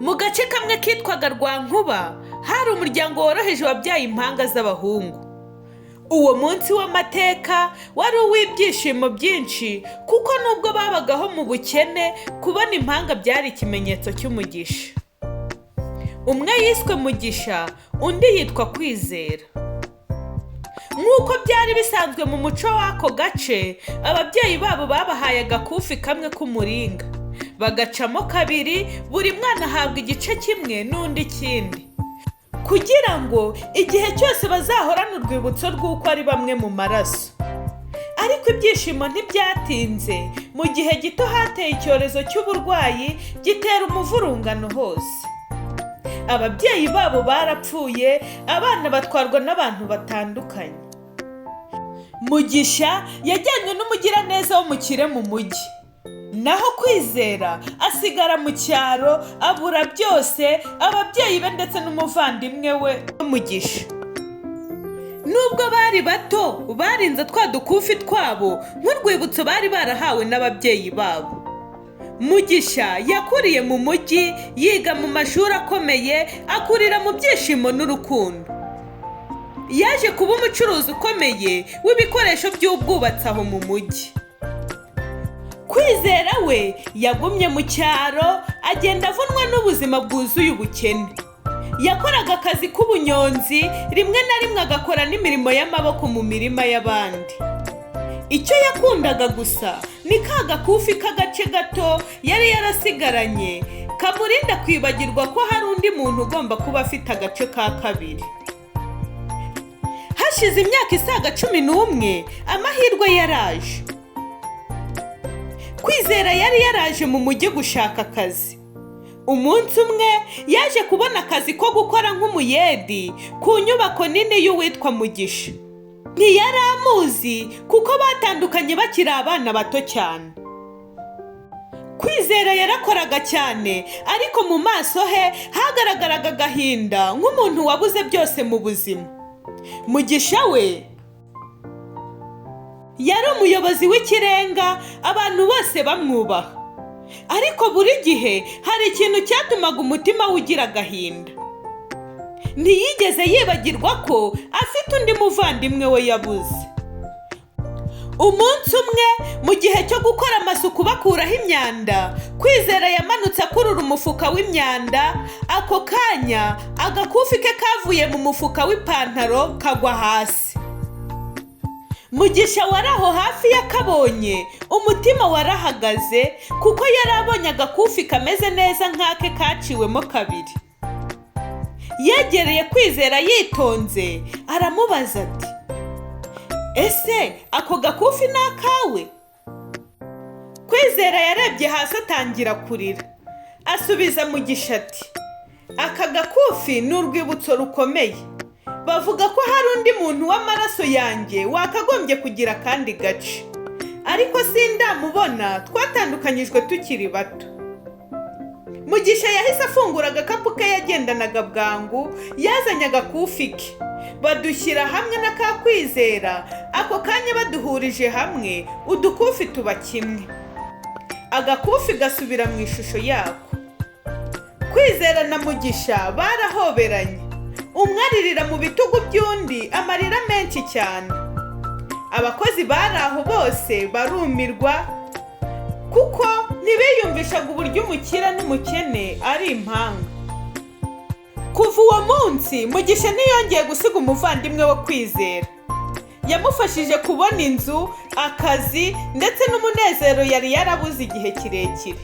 Mu gace kamwe kitwaga Rwankuba hari umuryango woroheje wabyaye impanga z'abahungu. Uwo munsi w'amateka wari uw'ibyishimo byinshi, kuko nubwo babagaho mu bukene, kubona impanga byari ikimenyetso cy'umugisha. Umwe yiswe Mugisha, undi yitwa Kwizera. Nk'uko byari bisanzwe mu muco w'ako gace, ababyeyi babo babahaye agakufi kamwe k'umuringa, bagacamo kabiri, buri mwana ahabwa igice kimwe n'undi ikindi, kugira ngo igihe cyose bazahorane urwibutso rw'uko ari bamwe mu maraso. Ariko ibyishimo ntibyatinze. Mu gihe gito hateye icyorezo cy'uburwayi, gitera umuvurungano hose. Ababyeyi babo barapfuye, abana batwarwa n'abantu batandukanye. Mugisha yajyanywe n'umugiraneza w'umukire mu mujyi, naho Kwizera asigara mu cyaro, abura byose, ababyeyi be ndetse n'umuvandimwe we Mugisha. Nubwo bari bato, barinze twa dukufi twabo nk'urwibutso bari barahawe n'ababyeyi babo. Mugisha yakuriye mu mujyi, yiga mu mashuri akomeye, akurira mu byishimo n'urukundo. Yaje kuba umucuruzi ukomeye w'ibikoresho by'ubwubatsi aho mu mujyi. Kwizera we yagumye mu cyaro, agenda avunwa n'ubuzima bwuzuye ubukene. Yakoraga akazi k'ubunyonzi, rimwe na rimwe agakora n'imirimo y'amaboko mu mirima y'abandi. Icyo yakundaga gusa ni ka gakufi k'agace gato yari yarasigaranye, kamurinda kwibagirwa ko hari undi muntu ugomba kuba afite agace ka kabiri. Hashize imyaka isaga 11, amahirwe yaraje. Kwizera yari yaraje mu mujyi gushaka akazi. Umunsi umwe yaje kubona akazi ko gukora nk'umuyedi ku nyubako nini y'uwitwa Mugisha. Ntiyari amuzi, kuko batandukanye bakiri abana bato cyane. Kwizera yarakoraga cyane, ariko mu maso he hagaragaraga agahinda, nk'umuntu wabuze byose mu buzima. Mugisha we yari umuyobozi w'ikirenga, abantu bose bamwubaha, ariko buri gihe hari ikintu cyatumaga umutima we ugira agahinda. Ntiyigeze yibagirwa ko afite undi muvandimwe we yabuze. Umunsi umwe, mu gihe cyo gukora amasuku bakuraho imyanda, Kwizera yamanutse akurura umufuka w'imyanda. Ako kanya agakufi ke kavuye mu mufuka w'ipantaro kagwa hasi. Mugisha wari aho hafi yakabonye, umutima warahagaze, kuko yari abonye agakufi kameze neza nk'ake kaciwemo kabiri. Yegereye Kwizera yitonze, aramubaza ati: "Ese ako gakufi ni akawe?" Kwizera yarebye hasi, atangira kurira, asubiza Mugisha ati: "Aka gakufi ni urwibutso rukomeye. Bavuga ko hari undi muntu w'amaraso yanjye wakagombye kugira akandi gace, ariko sindamubona, twatandukanyijwe tukiri bato." Mugisha yahise afungura agakapu ke yagendanaga bwangu, yazanye agakufi ke, badushyira hamwe na ka Kwizera. Ako kanya baduhurije hamwe, udukufi tuba kimwe, agakufi gasubira mu ishusho yako. Kwizera na Mugisha barahoberanye, umwe aririra mu bitugu by'undi amarira menshi cyane. Abakozi bari aho bose barumirwa, kuko ntibiyumvishaga uburyo umukire n'umukene ari impanga. Kuva uwo munsi, Mugisha ntiyongeye gusiga umuvandimwe we Kwizera. Yamufashije kubona inzu, akazi ndetse n'umunezero yari yarabuze igihe kirekire.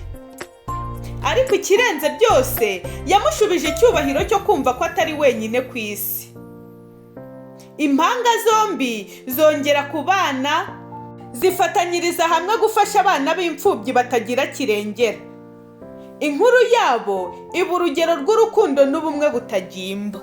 Ariko ikirenze byose, yamushubije icyubahiro cyo kumva ko atari wenyine ku isi. Impanga zombi zongera kubana, zifatanyiriza hamwe gufasha abana b'imfubyi batagira kirengera. Inkuru yabo iba urugero rw'urukundo n'ubumwe butagimba.